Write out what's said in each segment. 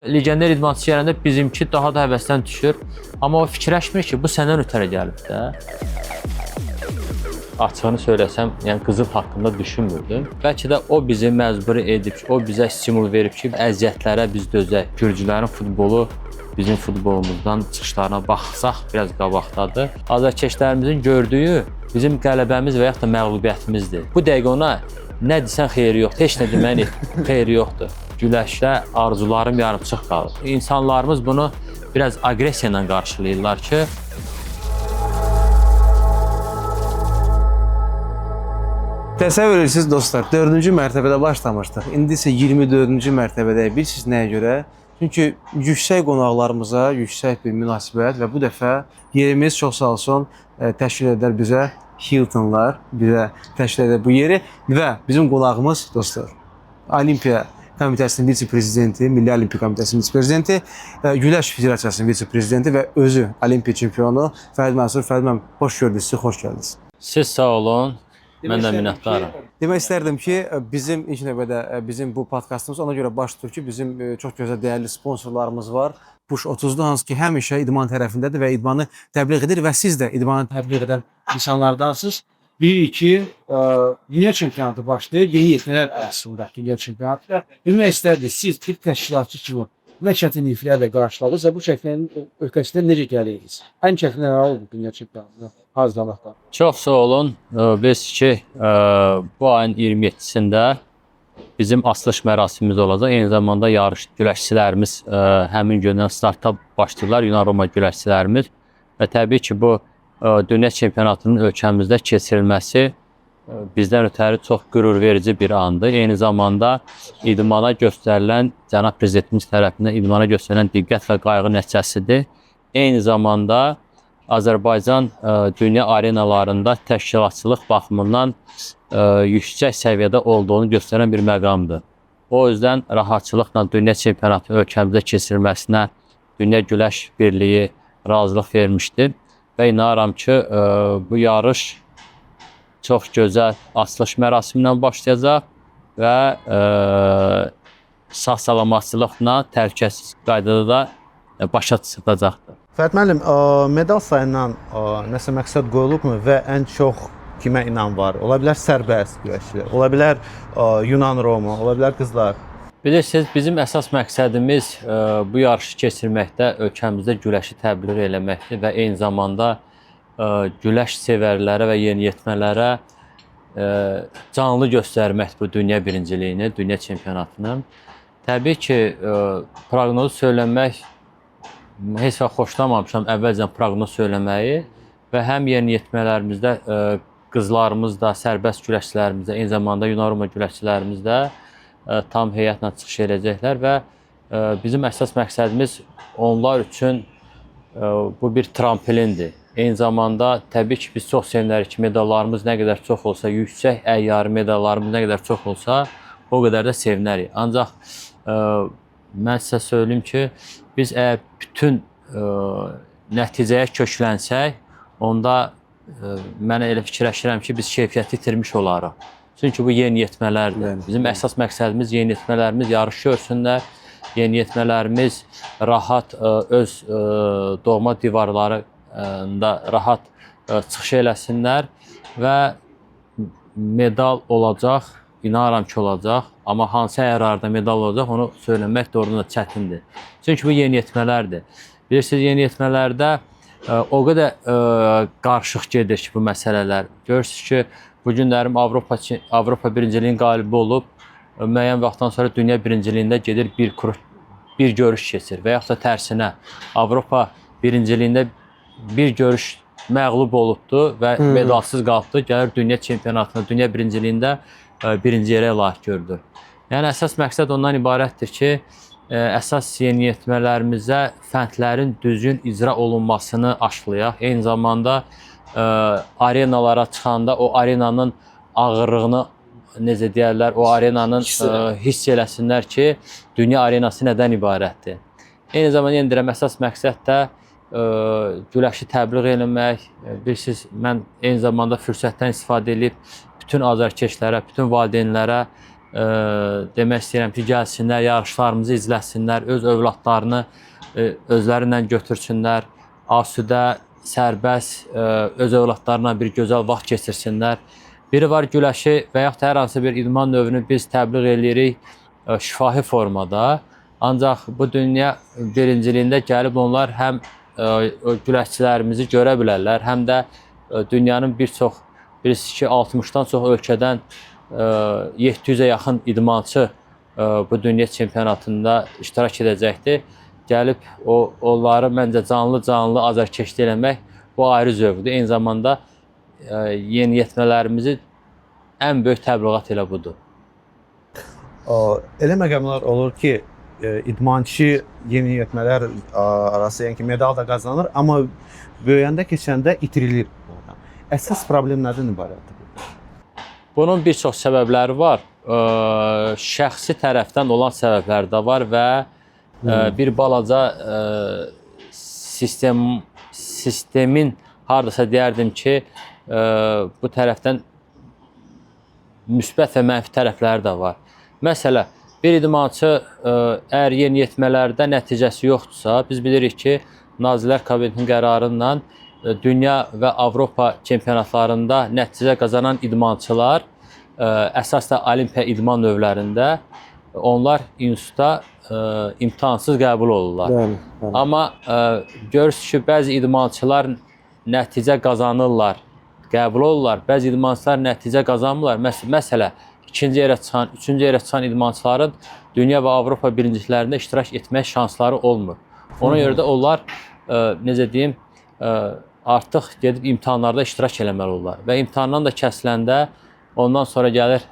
Legioner idmançı gələndə bizimki daha da həvəsdən düşür. Amma o fikirləşmir ki, bu səndən ötəri gəlib də. Açığını söyləsəm, yəni qızıl haqqında düşünmürdüm. Bəlkə də o bizi məcbur edib ki, o bizə stimul verib ki, əziyyətlərə biz dözək. Gürcülərin futbolu bizim futbolumuzdan çıxışlarına baxsaq biraz qabaqdadır. Azərkeşlərimizin gördüyü bizim qələbəmiz və yaxud da məğlubiyyətimizdir. Bu dəqiqə ona nə desən xeyri yoxdur, heç nə deməyin xeyri yoxdur. Güləşdə arzularım yarımçıq qalır. İnsanlarımız bunu biraz aqressiya ilə qarşılayırlar ki, Təsəvvür edirsiniz dostlar, 4-cü mərtəbədə başlamışdıq. İndi isə 24-cü mərtəbədəyik. Bilirsiniz nəyə görə? Çünki yüksək qonaqlarımıza yüksək bir münasibət və bu dəfə yerimiz çox sağ olsun təşkil edər bizə Hiltonlar bizə təşkil edər bu yeri və bizim qonağımız dostlar Olimpiya Komitəsinin vitse-prezidenti, Milli Olimpiya Komitəsinin vitse-prezidenti, Güləş Federasiyasının vitse-prezidenti və özü Olimpiya çempionu Fərhad Mənsur. Fərhad müəllim, xoş gördük sizi, xoş gəldiniz. Siz sağ olun. Mən də minnətdaram. Demək istərdim ki, bizim ilk növbədə bizim bu podkastımız ona görə baş tutur ki, bizim çox gözəl dəyərli sponsorlarımız var. Push 30-du hansı ki, həmişə idman tərəfindədir və idmanı təbliğ edir və siz də idmanı təbliğ edən insanlardansınız. 1 2 dünya çempionatı başlayır. Yeniyetmələr arasında dünya çempionatı. Bilmək istərdik siz bir təşkilatçı kimi nə çətinliklərlə qarşıladınız və bu çətinliklərin öhdəsindən necə gəlirsiniz? Ən çətin nə oldu dünya çempionatına hazırlamaqda? Çox sağ olun. Biz ki, bu ayın 27-sində bizim açılış mərasimimiz olacaq. Eyni zamanda yarış güləşçilərimiz həmin gündən starta başlayırlar, Yunan-Roma güləşçilərimiz və təbii ki, bu dünya çempionatının ölkəmizdə keçirilməsi bizdən ötəri çox qürurverici bir andır. Eyni zamanda idmana göstərilən cənab prezidentimiz tərəfindən idmana göstərilən diqqət və qayğı nəticəsidir. Eyni zamanda Azərbaycan dünya arenalarında təşkilatçılıq baxımından yüksək səviyyədə olduğunu göstərən bir məqamdır. O yüzdən rahatçılıqla dünya çempionatı ölkəmizdə keçirilməsinə Dünya Güləş Birliyi razılıq vermişdir və inanıram ki, bu yarış çox gözəl açılış mərasimi ilə başlayacaq və sağ-salamatçılıqla təhlükəsiz qaydada da başa çatacaqdır. Fərhad müəllim, medal sayından nəsə məqsəd qoyulubmu və ən çox kimə inam var? Ola bilər sərbəst güləşçilər, ola bilər Yunan-Roma, ola bilər qızlar. Bilirsiniz, bizim əsas məqsədimiz bu yarışı keçirməkdə ölkəmizdə güləşi təbliğ eləməkdir və eyni zamanda güləş sevərlərə və yeniyetmələrə canlı göstərmək bu dünya birinciliyini, dünya çempionatını. Təbii ki, proqnozu söyləmək heç vaxt xoşlamamışam əvvəlcədən proqnoz söyləməyi və həm yeniyetmələrimizdə qızlarımız da, sərbəst güləşçilərimiz də, eyni zamanda Yunan-Roma güləşçilərimiz də tam heyətlə çıxış edəcəklər və bizim əsas məqsədimiz onlar üçün bu bir trampolindir. Eyni zamanda təbii ki, biz çox sevinərik ki, medallarımız nə qədər çox olsa, yüksək əyyarı medallarımız nə qədər çox olsa, o qədər də sevinərik. Ancaq mən sizə söyləyim ki, biz əgər bütün nəticəyə köklənsək, onda mən elə fikirləşirəm ki, biz keyfiyyəti itirmiş olarıq. Çünki bu yeniyetmələrdir. Bəli. Bizim əsas məqsədimiz yeniyetmələrimiz yarış görsünlər, yeniyetmələrimiz rahat öz doğma divarlarında rahat çıxış eləsinlər və medal olacaq, inanıram ki, olacaq, amma hansı əyarda medal olacaq, onu söyləmək doğrudan da çətindir. Çünki bu yeniyetmələrdir. Bilirsiniz, yeniyetmələrdə o qədər qarışıq gedir ki, bu məsələlər. Görürsünüz ki, bu günlərim Avropa birinciliyinin qalibi olub, müəyyən vaxtdan sonra dünya birinciliyində gedir bir görüş keçir və yaxud da tərsinə Avropa birinciliyində bir görüş məğlub olubdu və medalsız qalxdı, gəlir dünya çempionatına, dünya birinciliyində birinci yerə layiq gördü. Yəni əsas məqsəd ondan ibarətdir ki, əsas yeniyetmələrimizə fəndlərin düzgün icra olunmasını aşılayaq. Eyni zamanda arenalara çıxanda o arenanın ağırlığını necə deyərlər, o arenanın hiss eləsinlər ki, dünya arenası nədən ibarətdir. Eyni zamanda yenə deyirəm, əsas məqsəd də güləşi təbliğ eləmək. Bilirsiniz, mən eyni zamanda fürsətdən istifadə edib bütün azarkeşlərə, bütün valideynlərə Demək istəyirəm ki, gəlsinlər, yarışlarımızı izləsinlər, öz övladlarını özləri ilə götürsünlər, asudə, sərbəst öz övladlarına bir gözəl vaxt keçirsinlər. Biri var güləşi və yaxud da hər hansı bir idman növünü biz təbliğ eləyirik şifahi formada. Ancaq bu dünya birinciliyində gəlib onlar həm o güləşçilərimizi görə bilərlər, həm də dünyanın bir çox, bilirsiniz ki, 60-dan çox ölkədən 700-ə yaxın idmançı bu dünya çempionatında iştirak edəcəkdir. Gəlib onları məncə canlı-canlı azarkeşlik eləmək bu ayrı zövqdür. Eyni zamanda yeniyetmələrimizi ən böyük təbliğat elə budur. Elə məqamlar olur ki, idmançı yeniyetmələr arası, yəni ki, medal da qazanır, amma böyüyəndə keçəndə itirilir oradan. Əsas problem nədən ibarətdir burada? Bunun bir çox səbəbləri var. Şəxsi tərəfdən olan səbəblər də var və bir balaca sistemin hardasa deyərdim ki, bu tərəfdən müsbət və mənfi tərəfləri də var. Məsələ, bir idmançı əgər yeniyetmələrdə nəticəsi yoxdursa, biz bilirik ki, Nazirlər Kabinetinin qərarı ilə dünya və Avropa çempionatlarında nəticə qazanan idmançılar, əsas da olimpiya idman növlərində onlar instituta imtahansız qəbul olurlar. Bəli, bəli. Amma görürsünüz ki, bəzi idmançılar nəticə qazanırlar, qəbul olurlar. Bəzi idmançılar nəticə qazanmırlar. Məsələ, ikinci yerə çıxan, üçüncü yerə çıxan idmançıların dünya və Avropa birinciliklərində iştirak etmək şansları olmur. Ona görə də onlar, necə deyim, artıq gedib imtahanlarda iştirak eləməli olurlar. Və imtahandan da kəsiləndə ondan sonra gəlir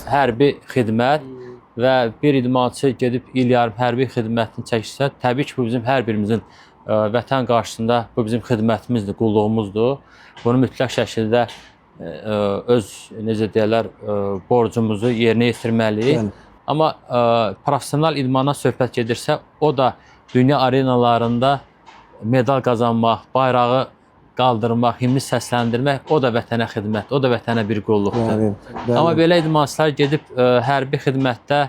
hərbi xidmət və bir idmançı gedib il yarım hərbi xidmətini çəkirsə, təbii ki, bu bizim hər birimizin vətən qarşısında bu bizim xidmətimizdir, qulluğumuzdur. Bunu mütləq şəkildə öz, necə deyərlər, borcumuzu yerinə yetirməliyik. Bəli. Amma professional idmana söhbət gedirsə, o da dünya arenalarında medal qazanmaq, bayrağı qaldırmaq, himni səsləndirmək, o da vətənə xidmət, o da vətənə bir qulluqdur. Bəli, bəli. Amma belə idmançılar gedib hərbi xidmətdə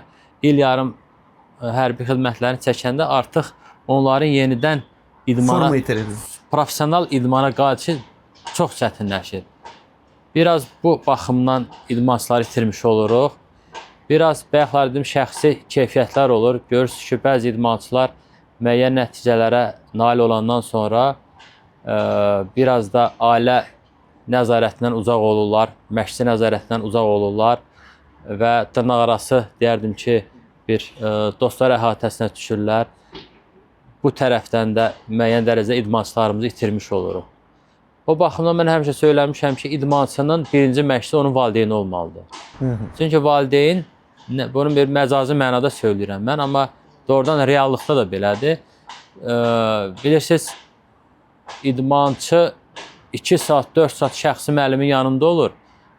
il yarım hərbi xidmətlərini çəkəndə artıq onların yenidən idmana, professional idmana qayıdışı çox çətinləşir. Biraz bu baxımdan idmançıları itirmiş oluruq. Biraz bayaqlar dedim, şəxsi keyfiyyətlər olur. Görürsünüz ki, bəzi idmançılar müəyyən nəticələrə nail olandan sonra biraz da ailə nəzarətindən uzaq olurlar, məşqçi nəzarətindən uzaq olurlar və dırnaqarası deyərdim ki, bir dostlar əhatəsinə düşürlər. Bu tərəfdən də müəyyən dərəcədə idmançılarımızı itirmiş oluruq. O baxımdan mən həmişə söyləmişəm ki, idmançının birinci məşqçisi onun valideyni olmalıdır. Çünki valideyn, bunu bir məcazi mənada söyləyirəm mən, amma doğrudan reallıqda da belədir. Bilirsiniz, idmançı 2 saat, 4 saat şəxsi müəllimin yanında olur.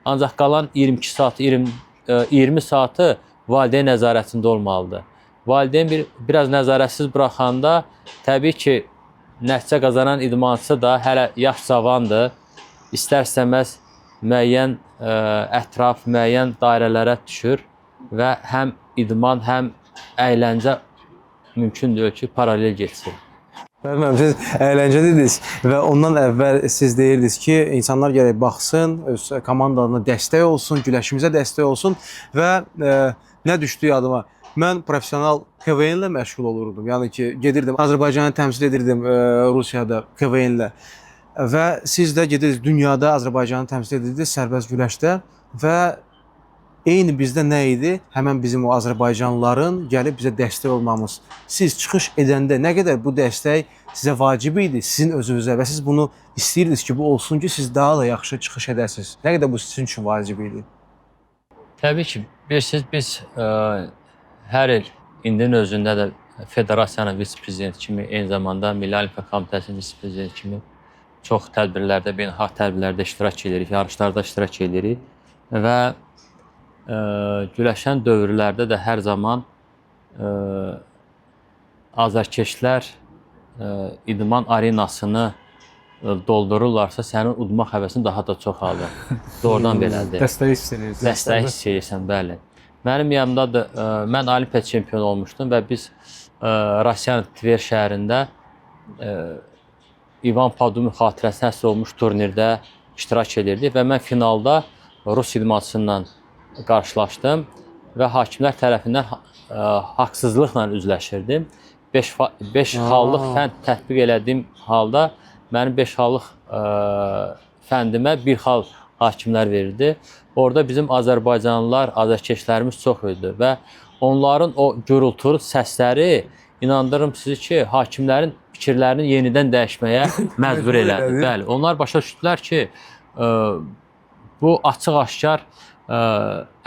Ancaq qalan 22 saat, 20 saatı valideyn nəzarətində olmalıdır. Valideyn biraz nəzarətsiz buraxanda təbii ki, nəticə qazanan idmançı da hələ yaş cavandır. İstər-istəməz müəyyən ətraf, müəyyən dairələrə düşür və həm idman, həm əyləncə mümkün deyil ki, paralel getsin. Bəli, siz əyləncə dediniz və ondan əvvəl siz deyirdiniz ki, insanlar gərək baxsın, öz komandalarına dəstək olsun, güləşimizə dəstək olsun və nə düşdü yadıma? Mən professional KVN-lə məşğul olurdum. Yəni ki, gedirdim Azərbaycanı təmsil edirdim Rusiyada KVN-lə. Və siz də gedirdiniz dünyada Azərbaycanı təmsil edirdiniz sərbəst güləşdə və eyni bizdə nə idi? Həmən bizim o Azərbaycanlıların gəlib bizə dəstək olmamız. Siz çıxış edəndə nə qədər bu dəstək sizə vacib idi, sizin özünüzə və siz bunu istəyirdiniz ki, bu olsun ki, siz daha da yaxşı çıxış edəsiniz. Nə qədər bu sizin üçün vacib idi? Təbii ki, bilirsiniz, biz hər il indinin özündə də federasiyanın vitse-prezidenti kimi, eyni zamanda Milli Olimpiya Komitəsinin vitse-prezidenti kimi çox tədbirlərdə, beynəlxalq tədbirlərdə iştirak edirik, yarışlarda iştirak edirik və güləşən dövrlərdə də hər zaman azarkeşlər idman arenasını doldururlarsa, sənin udmaq həvəsin daha da çoxalır. Doğrudan belədir. Dəstəyi hiss edirsən. Dəstəyi hiss edirsən, bəli. Mənim yanımdadır, mən Olimpiya çempionu olmuşdum və biz Rusiyanın Tver şəhərində İvan Padumin xatirəsinə həsr olunmuş turnirdə iştirak edirdik və mən finalda rus idmançısı qarşılaşdım və hakimlər tərəfindən haqsızlıqla üzləşirdim. 5 xallıq fənd tətbiq elədiyim halda mənim 5 xallıq fəndimə 1 xal hakimlər verirdi. Orada bizim azərbaycanlılar, azərkeşlərimiz çox idi və onların o gurultulu səsləri, inandırım sizi ki, hakimlərin fikirlərini yenidən dəyişməyə məcbur elədi. Bəli, onlar başa düşdülər ki, bu açıq-aşkar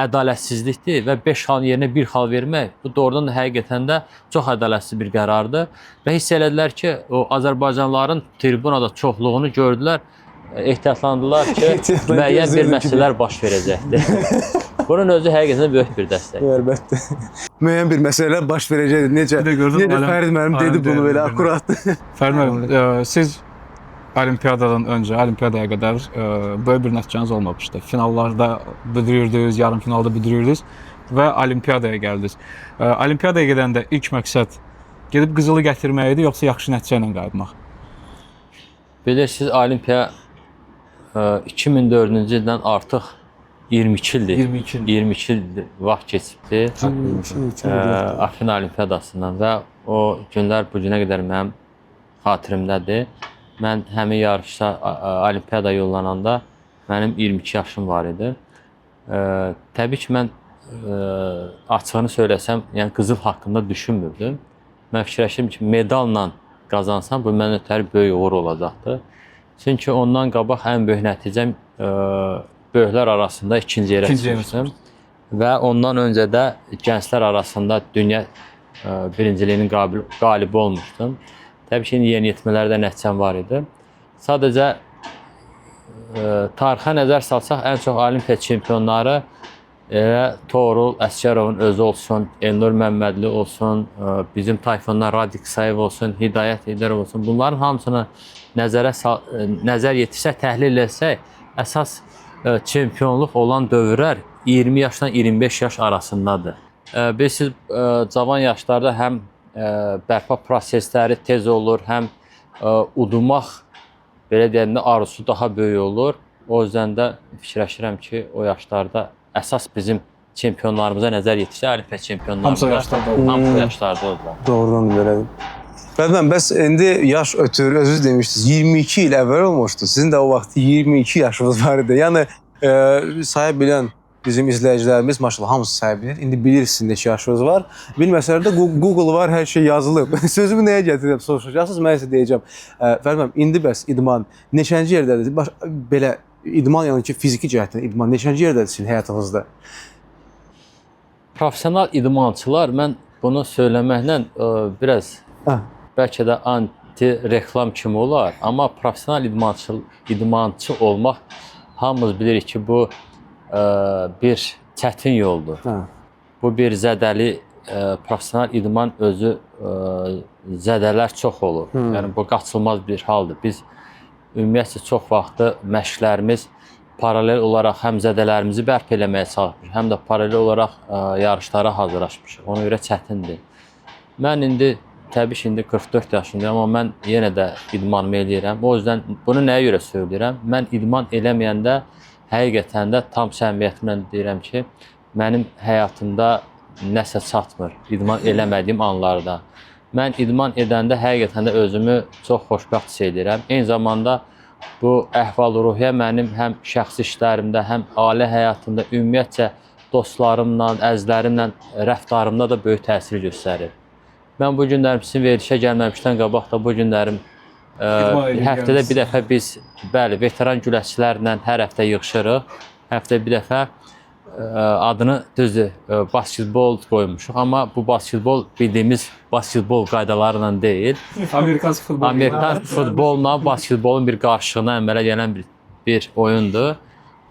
ədalətsizlikdir və 5 xalın yerinə 1 xal vermək bu doğrudan da həqiqətən də çox ədalətsiz bir qərardır və hiss elədilər ki, o azərbaycanlıların tribunada çoxluğunu gördülər, ehtiyatlandılar ki, müəyyən bir məsələlər baş verəcəkdir. Bunun özü həqiqətən də böyük bir dəstək. Əlbəttə. Müəyyən bir məsələlər baş verəcəkdir. Necə? Necə Fərid müəllim dedi bunu belə akkurat. Fərid müəllim, siz olimpiyadadan öncə, olimpiyadaya qədər böyük bir nəticəniz olmamışdı. Finallarda büdürürdünüz, yarım finalda büdürürdünüz və olimpiyadaya gəldiniz. Olimpiyadaya gedəndə ilk məqsəd gedib qızılı gətirmək idi, yoxsa yaxşı nəticə ilə qayıtmaq? Bilirsiniz, olimpiya 2004-cü ildən artıq 22 ildir. 22 il. 22 il vaxt keçibdi. Afina olimpiyadasından və o günlər bu günə qədər mənim xatirimdədir. Mən həmin yarışa olimpiyada yollananda mənim 22 yaşım var idi. Təbii ki, mən açığını söyləsəm, yəni qızıl haqqında düşünmürdüm. Mən fikirləşirdim ki, medalla qazansam bu mənə ötəri böyük uğur olacaqdı. Çünki ondan qabaq ən böyük nəticəm böyüklər arasında ikinci yerə çıxmışdım. Və ondan öncə də gənclər arasında dünya birinciliyinin qalibi olmuşdum. Təbii ki, yeniyetmələrdə nəticəm var idi. Sadəcə tarixə nəzər salsaq, ən çox olimpiya çempionları elə Toğrul Əsgərovun özü olsun, Elnur Məmmədli olsun, bizim tayfandan Radik Sayev olsun, Hidayət Heydərov olsun. Bunların hamısını nəzər yetirsək, təhlil etsək, əsas çempionluq olan dövrlər 20 yaşdan 25 yaş arasındadır. Bilirsiniz, cavan yaşlarda həm bərpa prosesləri tez olur, həm udmaq, belə deyəndə arzusu daha böyük olur. O yüzden də fikirləşirəm ki, o yaşlarda əsas bizim çempionlarımıza nəzər yetirsək, olimpiya çempionlarımıza hamısı yaşlarda oldu. Hamısı yaşlarda oldular. Doğrudan da belədir. Bəli, bəs indi yaş ötür, özünüz demişdiniz, 22 il əvvəl olmuşdu. Sizin də o vaxt 22 yaşınız var idi. Yəni saya bilən bizim izləyicilərimiz maşallah hamısı saya bilir. İndi bilirsiniz neçə yaşınız var. Bilməsələr də Google var, hər şey yazılıb. Sözümü nəyə gətirib soruşacaqsınız, mən sizə deyəcəm. Fərid müəllim, indi bəs idman neçənci yerdədir? Belə idman, yəni ki, fiziki cəhətdən idman neçənci yerdədir sizin həyatınızda? Professional idmançılar, mən bunu söyləməklə biraz bəlkə də anti-reklam kimi olar, amma professional idmançı olmaq hamımız bilirik ki, bu bir çətin yoldur. Bu bir zədəli professional idman özü zədələr çox olur. Yəni bu qaçılmaz bir haldır. Biz ümumiyyətcə çox vaxtı məşqlərimiz paralel olaraq həm zədələrimizi bərpa eləməyə çalışmışıq, həm də paralel olaraq yarışlara hazırlaşmışıq. Ona görə çətindir. Mən indi təbii ki, indi 44 yaşındayam, amma mən yenə də idmanımı eləyirəm. O yüzden bunu nəyə görə söyləyirəm? Mən idman eləməyəndə həqiqətən də tam səmimiyyətimlə deyirəm ki, mənim həyatımda nəsə çatmır idman eləmədiyim anlarda. Mən idman edəndə həqiqətən də özümü çox xoşbəxt hiss edirəm. Eyni zamanda bu əhval-ruhiyyə mənim həm şəxsi işlərimdə, həm ailə həyatımda, ümumiyyətcə dostlarımla, əzizlərimlə rəftarımda da böyük təsir göstərir. Mən bu günlərim sizin verilişə gəlməmişdən qabaq da bu günlərim həftədə bir dəfə biz, bəli, veteran güləşçilərlə hər həftə yığışırıq. Həftədə bir dəfə adını düzdür, basketbol qoymuşuq, amma bu basketbol bildiyimiz basketbol qaydaları ilə deyil. Amerikan futbolu. Amerikan futbolla basketbolun bir qarışığına əmələ gələn bir oyundur.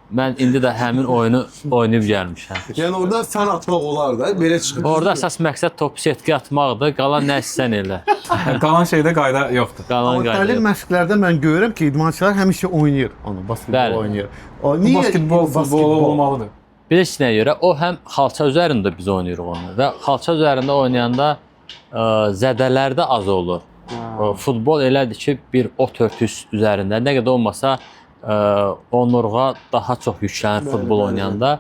Mən indi də həmin oyunu oynayıb gəlmişəm. Yəni orada fən atmaq olar da, belə çıxır. Orada əsas məqsəd topu setkə atmaqdır, qalan nə istəsən elə. Qalan şeydə qayda yoxdur. Qalan Amma qayda təlim yoxdur. məşqlərdə mən görürəm ki, idmançılar həmişə oynayır onu, basketbol Bəli. oynayır. O, niyə Basketbol futbolu olmalıdır. Bilirsiniz nəyə görə? O həm xalça üzərində biz oynayırıq onu və xalça üzərində oynayanda zədələr də az olur. Futbol elədir ki, bir ot örtüsü üzərində nə qədər olmasa onurğa daha çox yüklənir futbol oynayanda.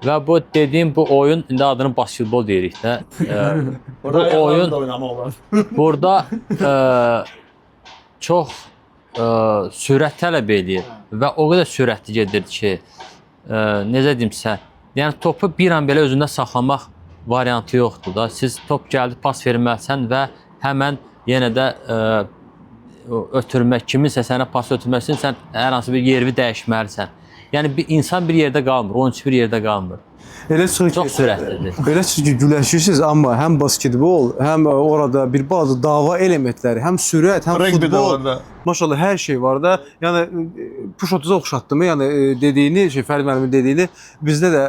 Və bu dediyim bu oyun indi adını basketbol deyirik də. Bu oyun oynamaq olar. burada çox sürət tələb eləyir və o qədər sürətli gedir ki, necə deyimsə, yəni topu bir an belə özündə saxlamaq variantı yoxdur da. Siz top gəldi, pas verməlisən və həmən yenə də ötürmək, kiminsə sənə pas ötürməsin, sən hər hansı bir yerini dəyişməlisən. Yəni bir insan bir yerdə qalmır, oyunçu bir yerdə qalmır. Elə çıxır ki, Çox sürətlidir. Belə çıxır ki, güləşirsiniz, amma həm basketbol, həm orada bir balaca dava elementləri, həm sürət, həm Rəqbi də futbol. var da. Maşallah hər şey var da. Yəni push 30-a oxşatdı mı? Yəni dediyini, şey Fərid müəllimin dediyini bizdə də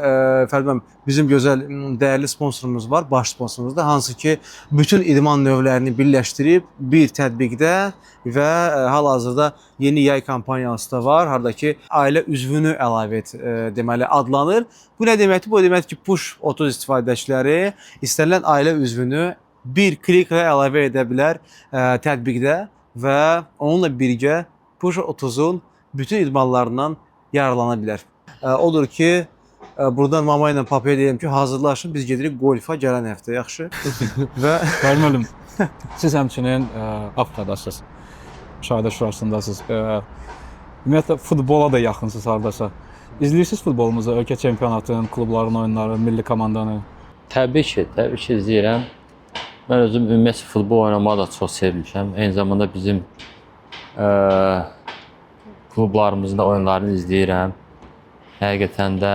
Fərid müəllim bizim gözəl dəyərli sponsorumuz var, baş sponsorumuz da, hansı ki bütün idman növlərini birləşdirib bir tətbiqdə və hal-hazırda yeni yay kampaniyası da var, harda ki ailə üzvünü əlavə et deməli adlanır. Bu nə deməkdir? Bu o deməkdir ki, push 30 istifadəçiləri istənilən ailə üzvünü bir kliklə əlavə edə bilər tətbiqdə və onunla birgə Push 30-un bütün idmanlarından yararlana bilər. Odur ki, buradan mama ilə papaya deyirəm ki, hazırlaşın, biz gedirik golfa gələn həftə, yaxşı? Və Fərid müəllim, siz həmçinin Afrikadasınız. Müşahidə Şurasındasınız. Ümumiyyətlə futbola da yaxınsınız hardasa. İzləyirsiniz futbolumuzu, ölkə çempionatını, klubların oyunları, milli komandanı. Təbii ki, təbii ki izləyirəm. Mən özüm ümumiyyətlə futbol oynamağı da çox sevmişəm. Eyni zamanda bizim klublarımızın da oyunlarını izləyirəm. Həqiqətən də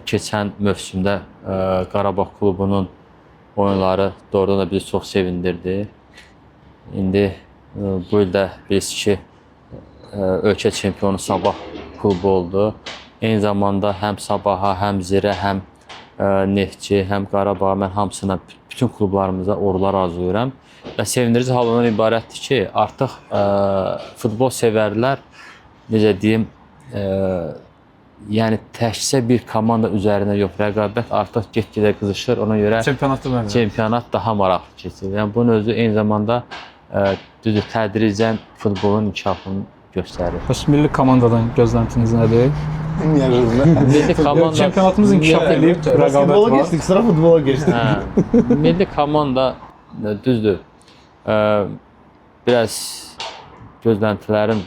keçən mövsümdə Qarabağ klubunun oyunları doğrudan da bizi çox sevindirdi. İndi bu il də bilirsiniz ki, ölkə çempionu Sabah klubu oldu. Eyni zamanda həm Sabaha, həm Zirə, həm Neftçi, həm Qarabağ, mən hamısına, bütün klublarımıza uğurlar arzulayıram. Və sevindirici hal ondan ibarətdir ki, artıq futbol sevərlər, necə deyim, yəni təkcə bir komanda üzərinə yox, rəqabət artıq get-gedə qızışır. Ona görə Çempionatda bəli. çempionat daha maraqlı keçir. Yəni bunun özü eyni zamanda düzdür, tədricən futbolun inkişafını göstərir. Bəs milli komandadan gözləntiniz nədir? Milli komanda Çempionatımız inkişaf eləyib, rəqabət Basketbola var. keçdik, sıra futbola keçdik. Hə, milli komanda düzdür. Biraz gözləntilərim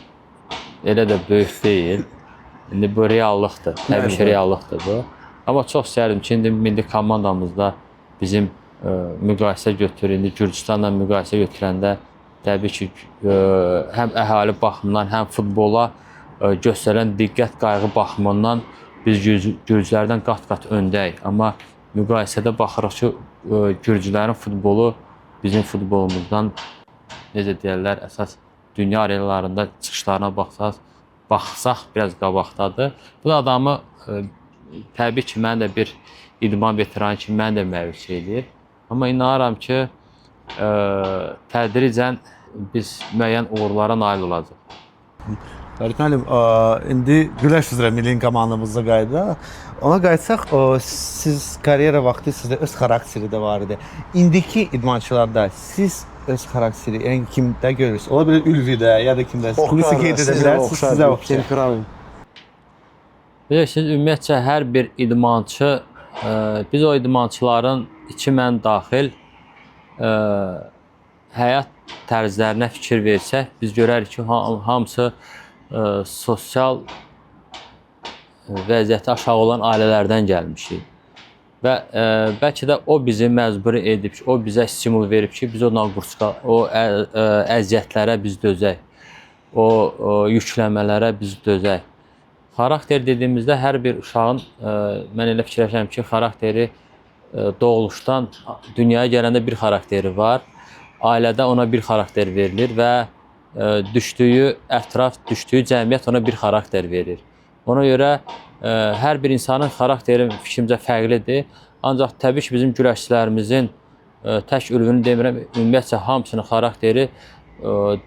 elə də böyük deyil. İndi bu reallıqdır. Təbii ki, reallıqdır bu. Amma çox istərdim ki, indi milli komandamızda bizim müqayisə götürür. İndi Gürcüstanla müqayisə götürəndə təbii ki, həm əhali baxımından, həm futbola göstərilən diqqət, qayğı baxımından biz gürcülərdən qat-qat öndəyik. Amma müqayisədə baxırıq ki, gürcülərin futbolu bizim futbolumuzdan necə deyirlər, əsas dünya arenalarında çıxışlarına baxsaq biraz qabaqdadır. Bu da adamı təbii ki, mən də bir idman veteranı kimi məni də məyus eləyir. Amma inanıram ki, tədricən biz müəyyən uğurlara nail olacağıq. Fərid müəllim, indi güləş üzrə milli komandamıza qayıdaq. Ona qayıtsaq, siz karyera vaxtı sizdə öz xarakteri də var idi. İndiki idmançılarda siz öz xarakteri, yəni kimdə görürsünüz? Ola bilər Ülvidə ya da kimdə? Xüsusi qeyd edə bilərsiniz, sizə oxşar. Temperament. Bilirsiniz, ümumiyyətcə hər bir idmançı, biz o idmançıların içi mən daxil həyat tərzlərinə fikir versək, biz görərik ki, hamısı sosial vəziyyəti aşağı olan ailələrdən gəlmişik. Və bəlkə də o bizi məcbur edib ki, o bizə stimul verib ki, biz o naqurska, o əziyyətlərə biz dözək, o yükləmələrə biz dözək. Xarakter dediyimizdə hər bir uşağın, mən elə fikirləşirəm ki, xarakteri doğuluşdan dünyaya gələndə bir xarakteri var. Ailədə ona bir xarakter verilir və düşdüyü ətraf, düşdüyü cəmiyyət ona bir xarakter verir. Ona görə hər bir insanın xarakteri fikrimcə fərqlidir. Ancaq təbii ki, bizim güləşçilərimizin tək Ülvünü demirəm, ümumiyyətcə hamısının xarakteri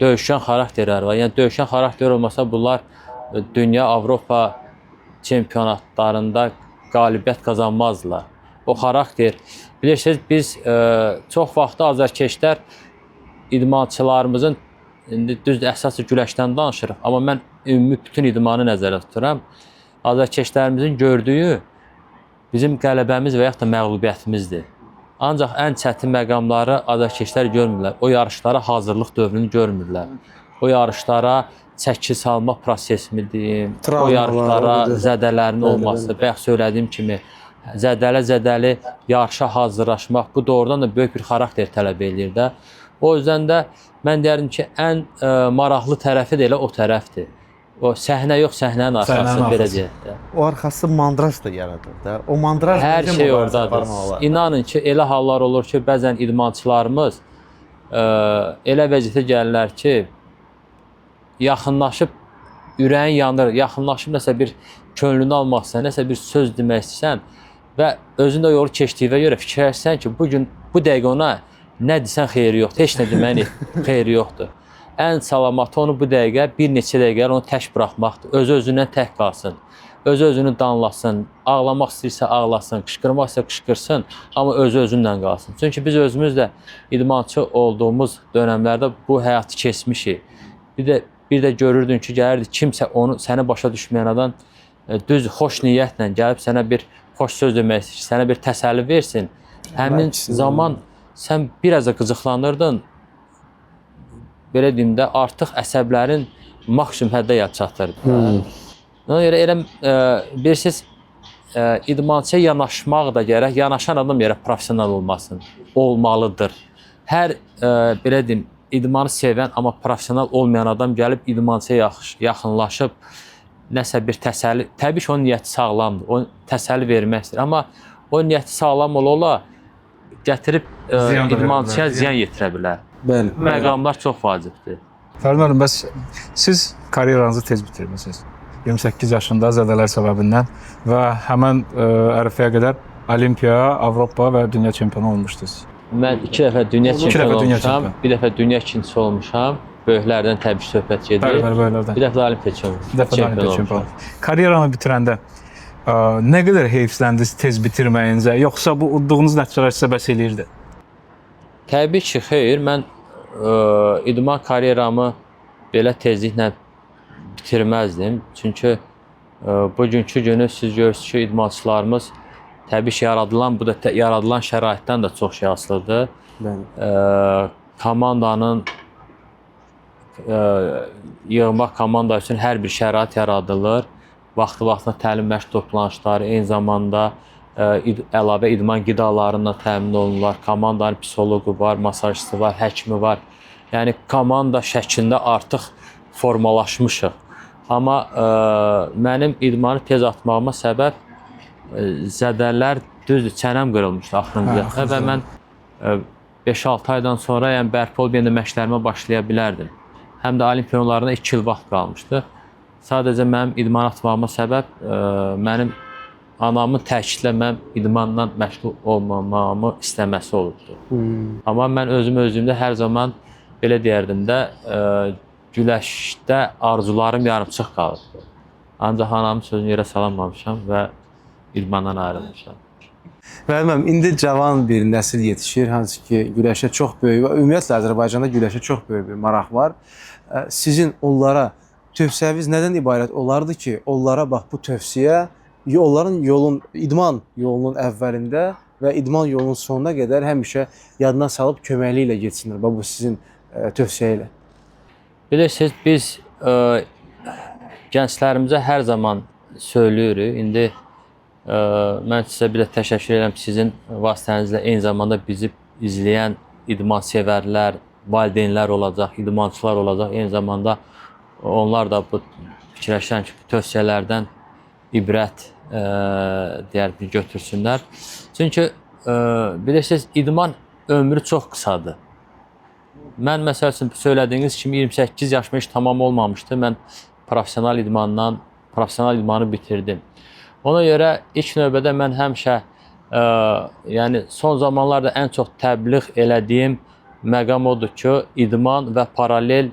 döyüşkən xarakterləri var. Yəni döyüşkən xarakter olmasa bunlar dünya, Avropa çempionatlarında qalibiyyət qazanmazdılar. O xarakter, bilirsiniz, biz çox vaxtı azarkeşlər idmançılarımızın, indi düzdür, əsas güləşdən danışırıq, amma mən ümumi bütün idmanı nəzərdə tuturam. Azarkeşlərimizin gördüyü bizim qələbəmiz və yaxud da məğlubiyyətimizdir. Ancaq ən çətin məqamları azarkeşlər görmürlər. O yarışlara hazırlıq dövrünü görmürlər. O yarışlara çəki salma prosesini deyim, o Travmalar, yarışlara o zədələrin olması, bayaq söylədiyim kimi zədəli-zədəli yarışa hazırlaşmaq, bu doğrudan da böyük bir xarakter tələb eləyir də. O yüzden də mən deyərdim ki, ən maraqlı tərəfi də elə o tərəfdir. O səhnə yox, səhnənin arxası, Səhnənin belə arxası. deyək də. O arxası mandraj da yaradır da. O mandraj Hər necə şey mübarizə oradadır. aparmaq olar? İnanın ki, elə hallar olur ki, bəzən idmançılarımız elə vəziyyətə gəlirlər ki, yaxınlaşıb ürəyin yanır, yaxınlaşıb nəsə bir könlünü almaq istəyirsən, nəsə bir söz demək istəyirsən və özün də o yolu keçdiyinə görə fikirləşirsən ki, bu gün bu dəqiqə ona nə desən xeyri yoxdur, heç nə deməyin xeyri yoxdur. Ən salamatı onu bu dəqiqə bir neçə dəqiqə onu tək buraxmaqdır. Özü-özündən tək qalsın. Özü-özünü danlasın, ağlamaq istəyirsə ağlasın, qışqırmaq istəyirsə qışqırsın, amma özü-özündən qalsın. Çünki biz özümüz də idmançı olduğumuz dönəmlərdə bu həyatı keçmişik. Bir də görürdün ki, gəlirdi kimsə onu səni başa düşməyən adam düz xoş niyyətlə gəlib sənə bir xoş söz demək istəyir, sənə bir təsəlli versin. Həmin Bəlkə zaman sən biraz da qıcıqlanırdın. Belə deyim də, artıq əsəblərin maksimum həddə çatırdı. Ona görə elə bilirsiniz, idmançıya yanaşmaq da gərək, yanaşan adam gərək professional olmasın, olmalıdır. Hər belə deyim, idmanı sevən, amma professional olmayan adam gəlib idmançıya yaxınlaşıb nəsə bir təsəlli, təbii ki, onun niyyəti sağlamdır, o təsəlli vermək istəyir, amma o niyyəti sağlam ola-ola gətirib idmançıya ziyan yetirə bilər. Bəli. Məqamlar çox vacibdir. Fərid müəllim, bəs siz karyeranızı tez bitirmisiniz. 28 yaşında zədələr səbəbindən və həmən ərəfəyə qədər Olimpiya, Avropa və dünya çempionu olmuşdunuz. Mən 2 dəfə dünya çempionu olmuşam, bir dəfə dünya ikincisi olmuşam. Böyüklərdən təbii ki, söhbət gedir. Bəli, bəli, böyüklərdən. Bir dəfə də Olimpiya çempionu. Bir dəfə də Olimpiya çempionu. Karyeranı bitirəndə nə qədər heyfsləndiniz tez bitirməyinizə, yoxsa bu udduğunuz nəticələr sizə bəs eləyirdi? Təbii ki, xeyr. Mən idman karyeramı belə tezliklə bitirməzdim. Çünki bugünkü günü siz görürsünüz ki, idmançılarımız təbii ki, yaradılan, bu da yaradılan şəraitdən də çox şey asılıdır. Bəli. Komandanın yığmaq komanda üçün hər bir şərait yaradılır. Vaxtı-vaxtında təlim məşq toplanışları, eyni zamanda əlavə idman qidalarından təmin olunurlar. Komandanın psixoloqu var, masajçısı var, həkimi var. Yəni komanda şəklində artıq formalaşmışıq. Amma mənim idmanı tez atmağıma səbəb zədələr, düzdür, çənəm qırılmışdı axırıncı dəfə və mən 5-6 aydan sonra yəni bərpa olub yenə məşqlərimə başlaya bilərdim. Həm də Olimpiya oyunlarına 2 il vaxt qalmışdı. Sadəcə mənim idman atmağıma səbəb mənim anamın təkidlə mənim idmanla məşğul olmamamı istəməsi olubdur. Amma mən özüm özümdə hər zaman belə deyərdim də, güləşdə arzularım yarımçıq qalıbdır. Ancaq anamın sözünü yerə salanmamışam və idmandan ayrılmışam. Bəli, müəllim, indi cavan bir nəsil yetişir, hansı ki, güləşə çox böyük və ümumiyyətlə Azərbaycanda güləşə çox böyük bir maraq var. Sizin onlara tövsiyəniz nədən ibarət olardı ki, onlara bax bu tövsiyə onların yolun, idman yolunun əvvəlində və idman yolunun sonuna qədər həmişə yadına salıb köməkliyi ilə getsinlər. Bax bu sizin tövsiyə ilə. Bilirsiniz, biz gənclərimizə hər zaman söyləyirik. İndi mən sizə bir də təşəkkür edirəm sizin vasitənizlə eyni zamanda bizi izləyən idmansevərlər, valideynlər olacaq, idmançılar olacaq. Eyni zamanda onlar da bu fikirləşirəm ki, bu tövsiyələrdən ibrət deyər bir götürsünlər. Çünki bilirsiniz, idman ömrü çox qısadır. Mən məsəl üçün söylədiyiniz kimi 28 yaşıma heç tamam olmamışdı. Mən professional idmanı bitirdim. Ona görə ilk növbədə mən həmişə yəni son zamanlarda ən çox təbliğ elədiyim məqam odur ki, idman və paralel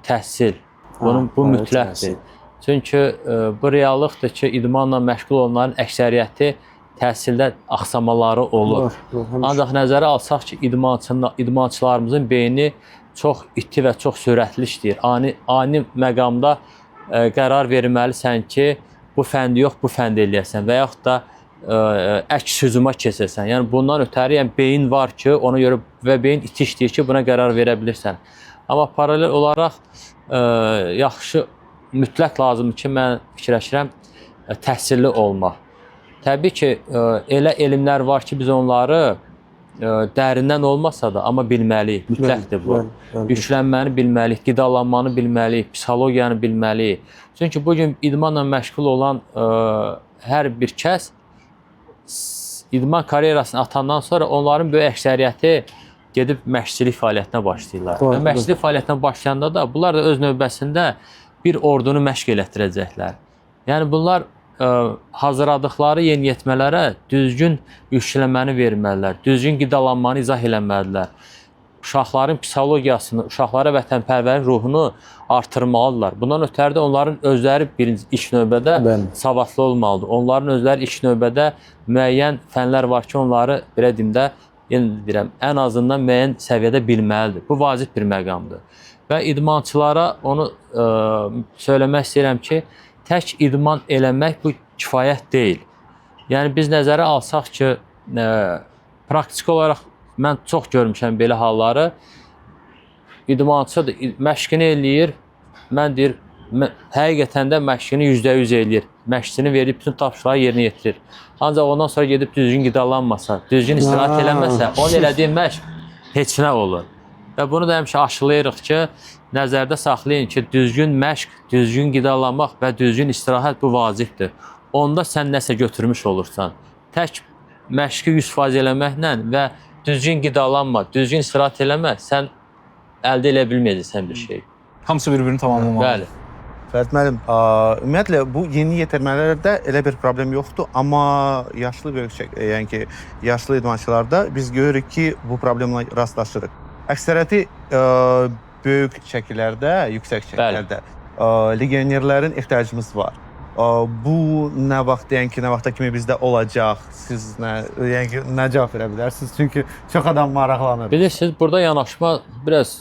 təhsil. Bunun bu mütləqdir. Çünki bu reallıqdır ki, idmanla məşğul olanların əksəriyyəti təhsildə axsamaları olur. Var, həmişə. Ancaq nəzərə alsaq ki, idmançılarımızın beyni çox iti və çox sürətli işləyir. Ani məqamda qərar verməlisən ki, bu fəndi yox, bu fəndi eləyəsən və yaxud da əks hücuma keçəsən. Yəni bundan ötəri yəni beyin var ki, ona görə və beyin iti işləyir ki, buna qərar verə bilirsən. Amma paralel olaraq yaxşı mütləq lazımdır ki, mən fikirləşirəm təhsilli olmaq. Təbii ki, elə elmlər var ki, biz onları dərindən olmasa da, amma bilməliyik, mütləqdir bu. Bəli, bəli. Yüklənməni bilməliyik, qidalanmanı bilməliyik, psixologiyanı bilməliyik. Çünki bu gün idmanla məşğul olan hər bir kəs idman karyerasını atandan sonra onların böyük əksəriyyəti gedib məşqçilik fəaliyyətinə başlayırlar. Doğru, Və məşqçilik fəaliyyətinə başlayanda da bunlar da öz növbəsində bir ordunu məşq elətdirəcəklər. Yəni bunlar hazırladıqları yeniyetmələrə düzgün yüklənməni verməlidirlər, düzgün qidalanmanı izah eləməlidirlər. Uşaqların psixologiyasını, uşaqlara vətənpərvərlik ruhunu artırmalıdırlar. Bundan ötəri də onların özləri birinci ilk növbədə Bəli. savadlı olmalıdır. Onların özləri ilk növbədə müəyyən fənlər var ki, onları belə deyim də, yenə deyirəm, ən azından müəyyən səviyyədə bilməlidir. Bu vacib bir məqamdır. Və idmançılara onu söyləmək istəyirəm ki, tək idman eləmək bu kifayət deyil. Yəni biz nəzərə alsaq ki, praktiki olaraq mən çox görmüşəm belə halları. İdmançıdır, məşqini eləyir. Mən deyir, həqiqətən də məşqini %100 eləyir. Məşqçinin verdiyi bütün tapşırıqları yerinə yetirir. Ancaq ondan sonra gedib düzgün qidalanmasa, düzgün istirahət eləməsə, onun elədiyi məşq heç nə olur. Və bunu da həmişə aşılayırıq ki, nəzərdə saxlayın ki, düzgün məşq, düzgün qidalanmaq və düzgün istirahət bu vacibdir. Onda sən nəsə götürmüş olursan. Tək məşqi 100% eləməklə və düzgün qidalanma, düzgün istirahət eləmə, sən əldə eləyə bilməyəcəksən bir şey. Hamısı bir-birini tamamlamalıdır. Bəli. Fərid müəllim, ümumiyyətlə bu yeni yetirmələrdə elə bir problem yoxdur, amma yaşlı böyük yəni ki, yaşlı idmançılarda biz görürük ki, bu problemlə rastlaşırıq. Əksəriyyəti böyük çəkilərdə, yüksək çəkilərdə legionerlərin ehtiyacımız var. Bu nə vaxt, yəni ki, nə vaxta kimi bizdə olacaq? Siz nə, yəni ki, nə cavab verə bilərsiniz? Çünki çox adam maraqlanır. Bilirsiniz, burada yanaşma biraz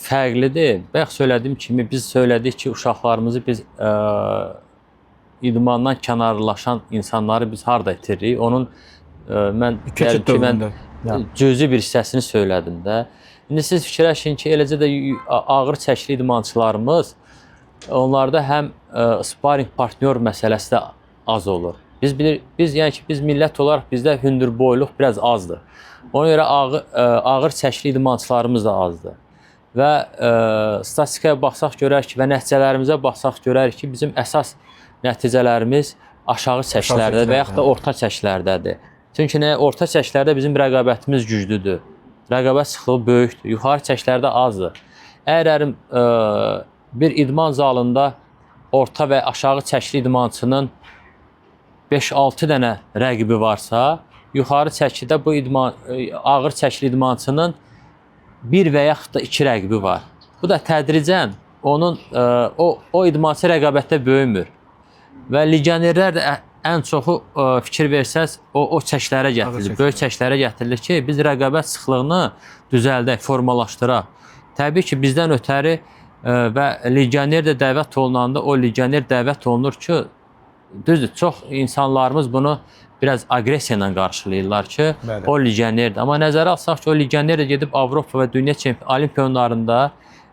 fərqlidir. Bayaq söylədiyim kimi biz söylədik ki, uşaqlarımızı biz idmandan kənarlaşan insanları biz harda itiririk? Onun mən Keçid deyərdim ki, mən dövründə. cüzi bir hissəsini söylədim də. İndi siz fikirləşin ki, eləcə də ağır çəkili idmançılarımız onlarda həm sparring partnyor məsələsi də az olur. Biz bilir, biz yəni ki, biz millət olaraq bizdə hündürboyluq biraz azdır. Ona görə ağır çəkili idmançılarımız da azdır. Və statistikaya baxsaq görərik ki, və nəticələrimizə baxsaq görərik ki, bizim əsas nəticələrimiz aşağı çəkilərdə və yaxud da orta çəkilərdədir. Çünki nə orta çəkilərdə bizim rəqabətimiz güclüdür. Rəqabət sıxlığı böyükdür. Yuxarı çəkilərdə azdır. Əgər bir idman zalında orta və aşağı çəkili idmançının 5-6 dənə rəqibi varsa, yuxarı çəkidə bu idman ağır çəkili idmançının bir və yaxud da 2 rəqibi var. Bu da tədricən onun o idmançı rəqabətdə böyümür. Və legionerlər də ən çoxu fikir versəz o çəkilərə gətirilir. Böyük çəkilərə gətirilir ki, biz rəqabət sıxlığını düzəldək, formalaşdıraq. Təbii ki, bizdən ötəri və legioner də dəvət olunanda o legioner dəvət olunur ki, düzdür, çox insanlarımız bunu biraz aqressiya ilə qarşılayırlar ki, Bəli. o legionerdir. Amma nəzərə alsaq ki, o legioner də gedib Avropa və dünya çempion Olimpiya oyunlarında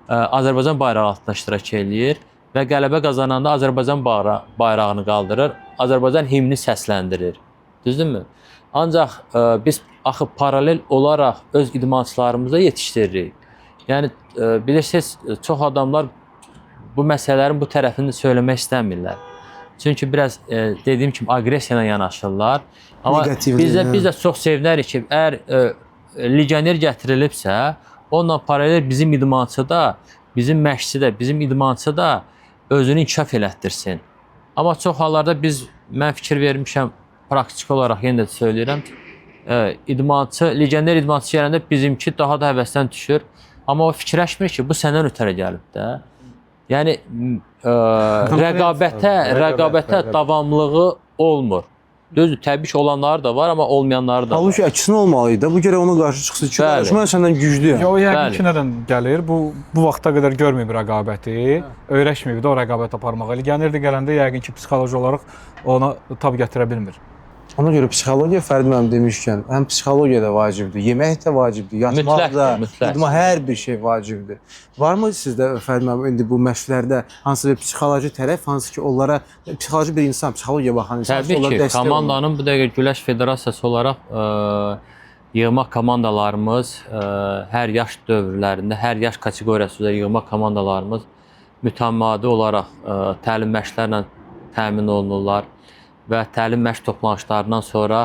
Azərbaycan bayrağı altında iştirak eləyir və qələbə qazananda Azərbaycan bayrağını qaldırır, Azərbaycan himni səsləndirir. Düzdürmü? Ancaq biz axı paralel olaraq öz idmançılarımızı yetişdiririk. Yəni bilirsiniz, çox adamlar bu məsələlərin bu tərəfini söyləmək istəmirlər. Çünki biraz dediyim kimi aqressiya ilə yanaşırlar. Amma biz də hə. biz də çox sevinərik ki, əgər legioner gətirilibsə, onunla paralel bizim idmançı da, bizim məşqçi də, bizim idmançı da özünü inkişaf elətdirsin. Amma çox hallarda mən fikir vermişəm, praktiki olaraq yenə də söyləyirəm, idmançı, legioner idmançı gələndə bizimki daha da həvəsdən düşür. Amma o fikirləşmir ki, bu səndən ötəri gəlib də. Yəni rəqabətə davamlığı olmur. Düzdür, təbii ki, olanları da var, amma olmayanları da var. Halbuki əksinə olmalı idi. Bu gərək ona qarşı çıxsın ki, Bəli. mən səndən güclüyəm. Yo, yəqin Bəli. ki, nədən gəlir? Bu vaxta qədər görməyib rəqabəti, öyrəşməyib də o rəqabət aparmağa. Legioner də gələndə yəqin ki, psixoloji olaraq ona tab gətirə bilmir. Ona görə psixologiya Fərdi müəllim demişkən, həm psixologiya da vacibdir, yemək də vacibdir, yatmaq Mütləqdir, da, mütləq. idman hər bir şey vacibdir. Varmı sizdə Fərdi müəllim indi bu məşqlərdə hansı bir psixoloji tərəf, hansı ki onlara psixoloji bir insan, psixologiyaya baxan insan Təbii onlara ki, dəstək olmalı? komandanın bu dəqiqə Güləş Federasiyası olaraq yığma komandalarımız hər yaş dövrlərində, hər yaş kateqoriyası üzrə yığma komandalarımız mütəmadi olaraq təlim məşqlərlə təmin olunurlar və təlim məşq toplanışlarından sonra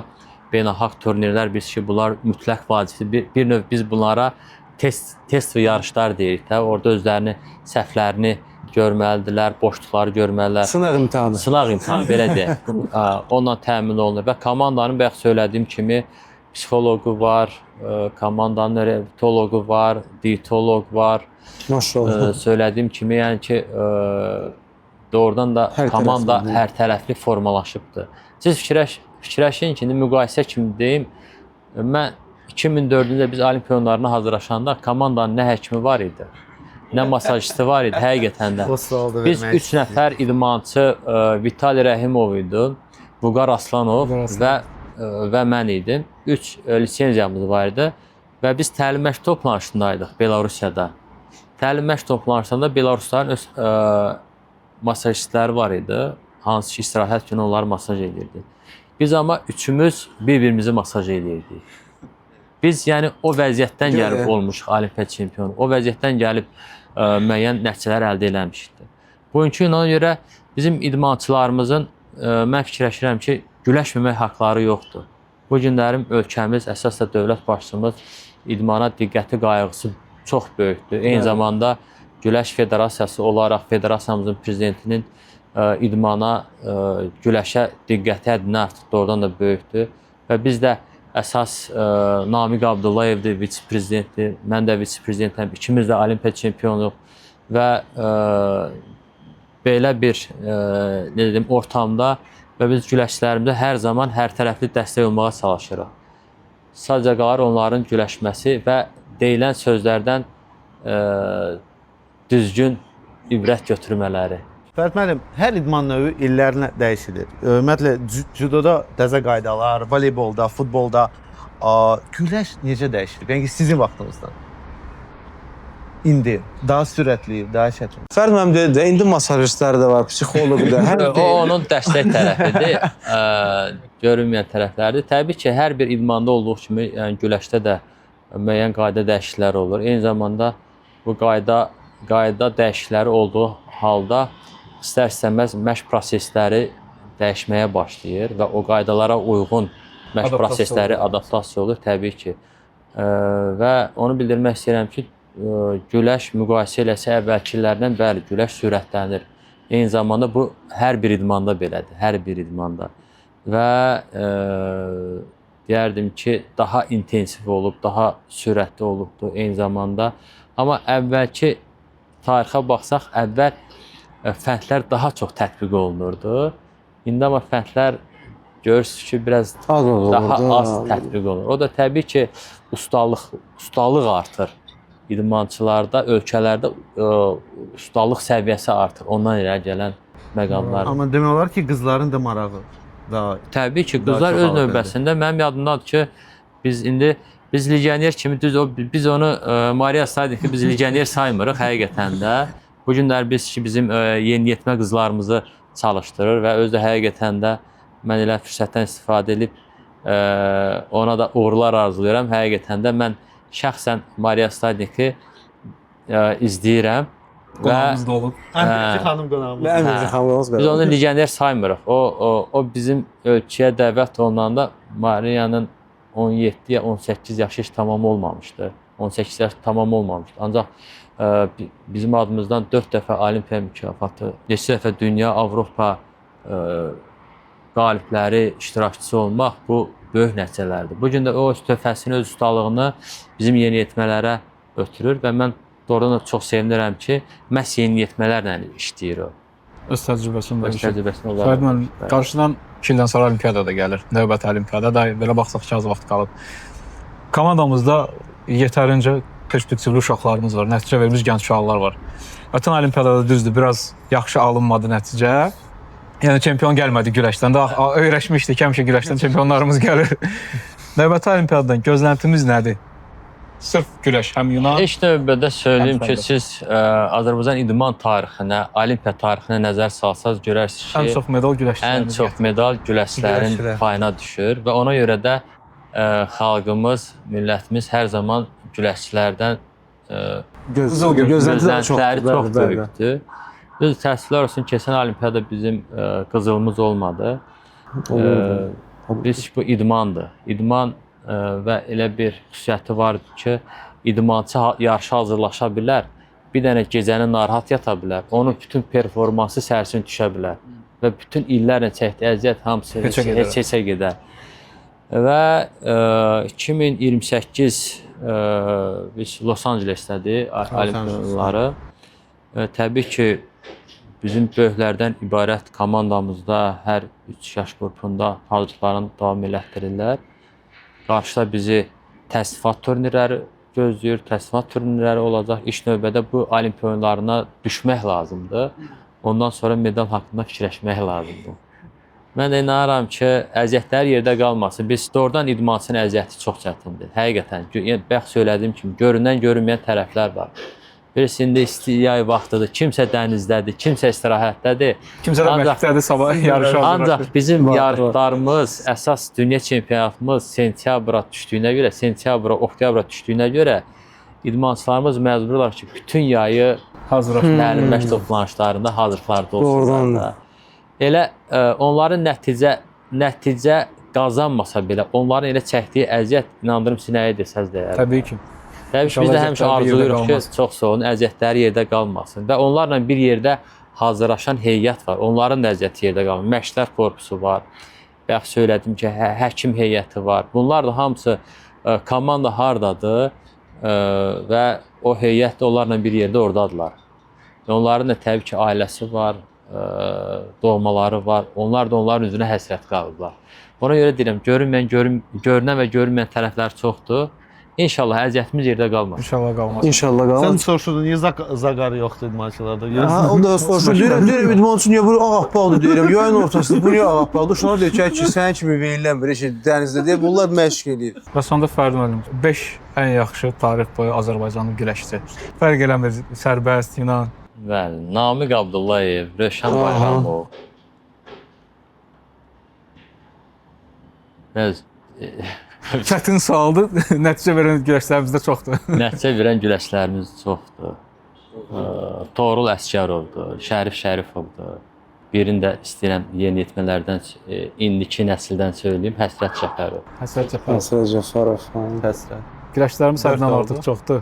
beynəlxalq turnirlər biz ki, bunlar mütləq vacibdir. Bir növ biz bunlara test və yarışlar deyirik də. Orada özlərini, səhvlərini görməlidirlər, boşluqları görməlidirlər. Sınaq imtahanı. Sınaq imtahanı belə deyək. Onunla təmin olunur və komandanın bayaq söylədiyim kimi psixoloqu var, komandanın reabilitoloqu var, dietoloq var. Maşallah. Söylədiyim kimi, yəni ki, doğrudan da Hər komanda tərəfli. hər tərəfli formalaşıbdır. Siz fikirləşin ki, indi müqayisə kimi deyim, mən 2004-cü ildə biz Olimpiya oyunlarına hazırlaşanda komandanın nə həkimi var idi, nə masajçısı var idi həqiqətən də. O sualı da Biz vermək 3 nəfər idmançı Vitali Rəhimov idi, Vüqar Aslanov və mən idim. 3 lisenziyamız var idi və biz təlim məşq toplanışındaydıq Belarusiyada. Təlim məşq toplanışında Belarusların öz masajistləri var idi. Hansı ki, istirahət günü onlar masaj edirdi. Biz amma üçümüz bir-birimizi masaj edirdik. Biz yəni o vəziyyətdən gəlib olmuşuq Olimpiya çempionu. O vəziyyətdən gəlib müəyyən nəticələr əldə eləmişdik. Bugünkü gün ona görə bizim idmançılarımızın mən fikirləşirəm ki, güləşməmək haqları yoxdur. Bu günlərim ölkəmiz, əsas da dövlət başçımız idmana diqqəti, qayğısı çox böyükdür. Eyni zamanda Güləş Federasiyası olaraq federasiyamızın prezidentinin idmana, güləşə diqqəti həddindən artıq doğrudan da böyükdür. Və biz də əsas Namiq Abdullayevdir, vitse-prezidentdir, mən də vitse-prezidentəm, ikimiz də Olimpiya çempionuq və belə bir necə deyim, ortamda və biz güləşçilərimizə hər zaman hər tərəfli dəstək olmağa çalışırıq. Sadəcə qalır onların güləşməsi və deyilən sözlərdən düzgün ibrət götürmələri. Fərhad müəllim, hər idman növü illərlə dəyişilir. Ümumiyyətlə cüdoda təzə qaydalar, voleybolda, futbolda güləş necə dəyişir? Yəni ki, sizin vaxtınızdan. İndi daha sürətli, daha çətin. Fərdi müəllim dedi də, indi masajistlər də var, psixoloq da, hər O onun dəstək tərəfidir. Görünməyən tərəflərdir. Təbii ki, hər bir idmanda olduğu kimi, yəni güləşdə də müəyyən qayda dəyişiklikləri olur. Eyni zamanda bu qayda dəyişiklikləri olduğu halda istər-istəməz məşq prosesləri dəyişməyə başlayır və o qaydalara uyğun məşq prosesləri adaptasiya olur təbii ki. Və onu bildirmək istəyirəm ki, güləş müqayisə eləsə əvvəlki illərdən bəli, güləş sürətlənir. Eyni zamanda bu hər bir idmanda belədir, hər bir idmanda. Və deyərdim ki, daha intensiv olub, daha sürətli olubdur eyni zamanda. Amma əvvəlki tarixə baxsaq, əvvəl fəndlər daha çox tətbiq olunurdu. İndi amma fəndlər görürsünüz ki, biraz daha az tətbiq olunur. O da təbii ki, ustalıq artır. İdmançılarda, ölkələrdə ustalıq səviyyəsi artır. Ondan irəli gələn məqamlar. Amma demək olar ki, qızların da marağı daha Təbii ki, qızlar öz növbəsində mənim yadımdadır ki, biz indi biz legioner kimi düz o biz onu Maria Stadiki biz legioner saymırıq həqiqətən də. Bu günlər biz ki, bizim yeniyetmə qızlarımızı çalışdırır və özü də həqiqətən də mən elə fürsətdən istifadə edib ona da uğurlar arzulayıram. Həqiqətən də mən şəxsən Maria Stadiki izləyirəm və Qonağımız da olub. Əmirçi xanım qonağımız. Əmirçi xanımımız Biz onu legioner saymırıq. O bizim ölkəyə dəvət olunanda Mariyanın 17 ya 18 yaşı heç tamam olmamışdı. 18 yaş tamam olmamışdı. Ancaq bizim adımızdan 4 dəfə Olimpiya mükafatı, neçə dəfə dünya, Avropa qalibləri iştirakçısı olmaq bu böyük nəticələrdir. Bu gün də o öz töhfəsini, öz ustalığını bizim yeniyetmələrə ötürür və mən Doğrudan da çox sevinirəm ki, məhz yeniyetmələrlə işləyir o. Öz təcrübəsini Öz bölüşür. təcrübəsini onlarla. Fərid müəllim, qarşıdan 2 ildən sonra olimpiyada da gəlir. Növbəti olimpiyada da belə baxsaq ki, az vaxt qalıb. Komandamızda yetərincə perspektivli uşaqlarımız var, nəticə vermiş gənc uşaqlar var. Ötən olimpiyadada düzdür, biraz yaxşı alınmadı nəticə. Yəni çempion gəlmədi güləşdən. Daha öyrəşmişdik, həmişə güləşdən çempionlarımız gəlir. Növbəti olimpiyadadan gözləntimiz nədir? Sırf güləş, həm Yunan. İlk növbədə söyləyim Həm ki, sərbəst. siz Azərbaycan idman tarixinə, olimpiya tarixinə nəzər salsaz görərsiniz ki, Ən çox medal ən güləşçilərimiz. çox medal güləşçilərin Güləşçilər. payına düşür və ona görə də xalqımız, millətimiz hər zaman güləşçilərdən Gözləntilər çoxdur. gözləntiləri çox Bəli, bəli. böyükdür. Düz təəssüflər olsun, keçən olimpiyada bizim qızılımız olmadı. Olurdu. Biz bu idmandır. İdman və elə bir xüsusiyyəti vardır ki, idmançı yarışa hazırlaşa bilər, bir dənə gecəni narahat yata bilər, onun bütün performansı sərsin düşə bilər və bütün illərlə çəkdiyi əziyyət hamısı Heçə gedər. heç heçə gedər. Və 2028 biz Los Angelesdədir Olimpiya oyunları. Təbii ki, bizim böyüklərdən ibarət komandamızda hər 3 yaş qrupunda hazırlıqlarını davam elətdirirlər. Qarşıda bizi təsnifat turnirləri gözləyir, təsnifat turnirləri olacaq. İlk növbədə bu Olimpiya oyunlarına düşmək lazımdır. Ondan sonra medal haqqında fikirləşmək lazımdır. Mən də inanıram ki, əziyyətlər yerdə qalmasın. Biz doğrudan idmançının əziyyəti çox çətindir. Həqiqətən, yəni bayaq söylədiyim kimi görünən, görünməyən tərəflər var. Birisi indi isti yay vaxtıdır, kimsə dənizdədir, kimsə istirahətdədir. Kimsə də məktəbdə sabah yarışa hazırlaşır. Ancaq bizim Var, var. yarışlarımız, əsas dünya çempionatımız sentyabra düşdüyünə görə, sentyabra, oktyabra düşdüyünə görə idmançılarımız məcburlar ki, bütün yayı Hazırlaşır. təlim məşq toplanışlarında hazırlıqlarda olsunlar. Doğrudan da. Da. Elə onların nəticə qazanmasa belə, onların elə çəkdiyi əziyyət inandırım sizi nəyə desəz dəyər. Təbii ki. Təbii ki, biz də İnşallah həmişə əziyyətləri yerdə arzulayırıq ki, qalmaz. çox sağ olun, əziyyətləri yerdə qalmasın və onlarla bir yerdə hazırlaşan heyət var. Onların da əziyyəti yerdə qalmır. Məşqçilər korpusu var. Bayaq söylədim ki, həkim heyəti var. Bunlar da hamısı komanda hardadır və o heyət də onlarla bir yerdə ordadılar. Və onların da təbii ki, ailəsi var, doğmaları var. Onlar da onların üzünə həsrət qalıblar. Ona görə deyirəm, görünən və görünməyən tərəflər çoxdur. İnşallah əziyyətimiz yerdə qalmaz. İnşallah qalmaz. İnşallah Sən qalmaz. soruşdun niyə zaqar yoxdur idmançılarda? Ha, o da soruşur. Deyirəm, idmançı niyə bu ağappaqdır deyirəm. Yayın ortasında bu niyə ağappaqdır? Şuna deyir ki, sənin kimi verilən bir şey dənizdə deyir, bunlar məşq eləyir. Və sonda Fərid müəllim, 5 ən yaxşı tarix boyu Azərbaycanlı güləşçi. Fərq eləmir, sərbəst, Yunan. Bəli, Namiq Abdullayev, Rövşən Bayramov. Bəs Çətin sualdır. Nəticə verən güləşçilərimiz də çoxdur. nəticə verən güləşçilərimiz çoxdur. Toğrul Əsgərovdur, Şərif Şərifovdur. Birini də istəyirəm yeniyetmələrdən, indiki nəsildən söyləyim, Həsrət Cəfərov. Həsrət Cəfərov. Həsrət Cəfərov. Həsrət. Güləşçilərimiz həddən artıq çoxdur.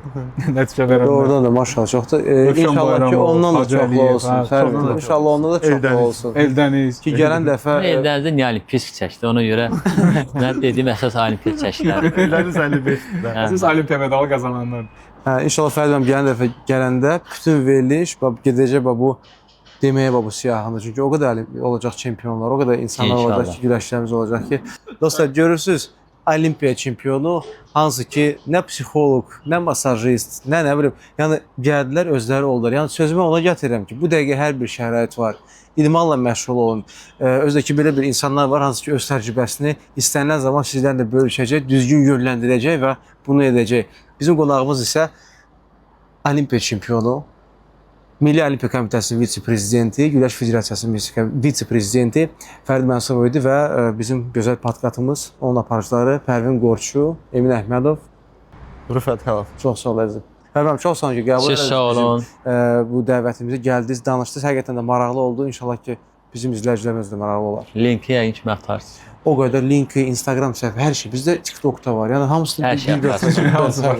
Nəticə verənlər. Doğrudan da maşallah çoxdur. Rövşən İnşallah ki, Bayramov, ondan da Hacı çoxlu Əliyev, olsun. hə, Fərqli. çoxlu da çox. İnşallah ondan da çoxlu Eldəniz. olsun. Eldəniz. Ki gələn dəfə Eldənizdə niyə olimpik çəkdi? Ona görə mən dediyim əsas olimpiya çəkilər. Eldəniz 55-dir. Siz olimpiya medalı qazananlar. Hə, inşallah Fərid müəllim gələn dəfə gələndə bütün veriliş bax gedəcək bax bu deməyə bax bu siyahında. Çünki o qədər olacaq çempionlar, o qədər insanlar İnşallah. olacaq ki, güləşçilərimiz olacaq ki, dostlar görürsüz olimpiya çempionu hansı ki nə psixoloq, nə masajist, nə bilim, yəni gəldilər özləri oldular. Yəni sözümü ona gətirirəm ki, bu dəqiqə hər bir şərait var. İdmanla məşğul olun. Özdə ki belə bir insanlar var hansı ki öz təcrübəsini istənilən zaman sizlərlə bölüşəcək, düzgün yönləndirəcək və bunu edəcək. Bizim qonağımız isə olimpiya çempionu, Milli Olimpiya Komitəsinin vitse-prezidenti, Güləş Federasiyasının vitse-prezidenti Fərid Mənsurov idi və bizim gözəl podkastımız, onun aparıcıları Pərvin Qorçu, Emin Əhmədov. Rüfət Xəlaf. Çox sağ olun əzizim. Fərid müəllim, çox sağ olun ki, qəbul Siz sağ olun. Bu dəvətimizi gəldiniz, danışdınız. Həqiqətən də maraqlı oldu. İnşallah ki, bizim izləyicilərimiz də maraqlı olar. Linki yəqin ki, məxtarsınız. O qədər linki, Instagram səhifə, hər şey bizdə TikTokda var. Yəni hamısını Hər şey bir atarsınız. Hamısı var.